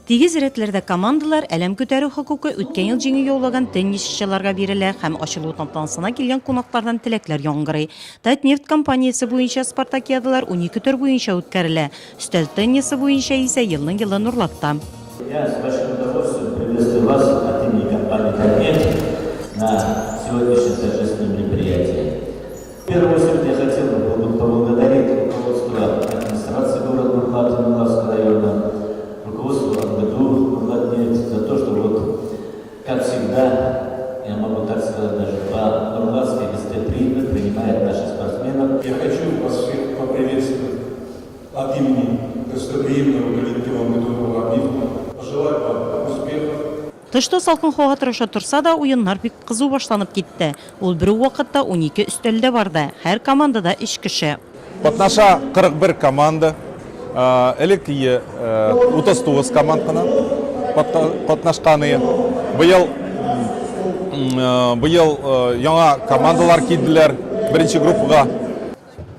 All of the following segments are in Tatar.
Тигез рәтләрдә командалар, әләм күтәрү хокукы үткән ел җиңү яулаган теннисчыларга бирелә һәм ачылу тантанасына килгән кунаклардан теләкләр яңгырый. Татнефть компаниясе буенча спартакиадалар 12 төр буенча үткәрелә. Өстәл теннисы буенча исә елның-елы Нурлатта. Я с большим удовольствием приветствую вас от имени компании Татнефть на сегодняшнем торжественном мероприятии. В первую очередь я хотел бы поблагодарить руководство администрации города Нурлата Нурлатского района, руководство МГДУ Нурлатнефть за то, что вот, как всегда, я могу так сказать, даже по-нурлатски гостеприимно принимает наших спортсменов. Я хочу вас всех поприветствовать от имени гостеприимного коллектива МГДУ Нурлатнефть, пожелать вам успехов. Тышта салкын һава торышы торса да, уеннар бик кызу башланып китте. Ул бер үк вакытта 12 өстәлдә барды, һәр командада өч кеше. Катнаша 41 команда, элек 39 команд кына катнашкан иде. Быел быел яңа командалар килделәр беренче группага.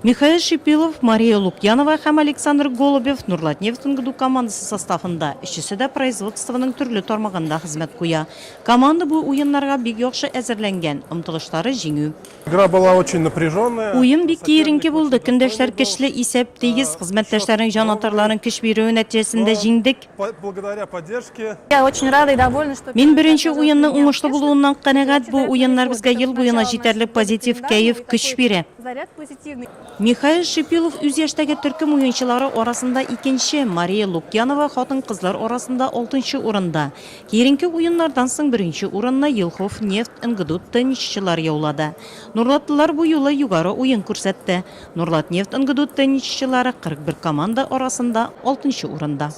Михаил Шипилов, Мария Лукьянова һәм Александр Голубев Нурлатнефть-НГДУ командасы составында, өчесе дә производствоның төрле тармагында хезмәт куя. Команда бу уеннарга бик яхшы әзерләнгән, омтылышлары җиңү. Игра была очень напряженная. Уен бик киеренке булды, көндәшләр көчле, исәп тигез, хезмәттәшләрнең җанатарларның көч бирүе нәтиҗәсендә җиңдек. Благодаря поддержке. Я очень рада и довольна, что Мин беренче уенның уңышлы булуыннан канәгать, бу уеннар безгә ел буена җитәрлек позитив, кәеф, көч бирә. Заряд позитивный. Михаил Шипилов үз яшьтәге төркем уенчылары арасында икенче, Мария Лукьянова хатын-кызлар арасында алтынчы урында. Киеренке уеннардан соң беренче урынны Елхов нефть НГДУ теннисчылары яулады. Нурлатлылар бу юлы югары уен күрсәтте. Нурлатнефть НГДУ теннисчылары 41 команда арасында алтынчы урында.